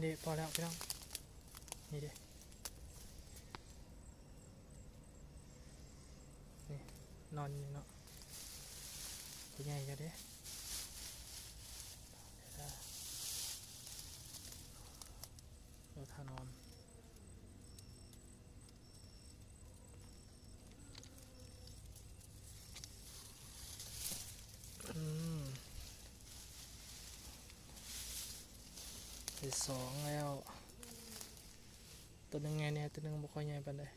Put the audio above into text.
ເອະ ພໍແລ້ວພີ່ນ້ອງ ນີ້ເດ້ ນີ້ ນອນຢູ່ເນາະ ຕົວໃຫຍ່ຢູ່ເດ້ ເອົາທ່ານອນ. ອືມ ໄດ້ສອງແລ້ວ ຕົວໜຶ່ງໃຫຍ່ແດ່ ຕົວໜຶ່ງບໍ່ຄ່ອຍໃຫຍ່ປານໃດ.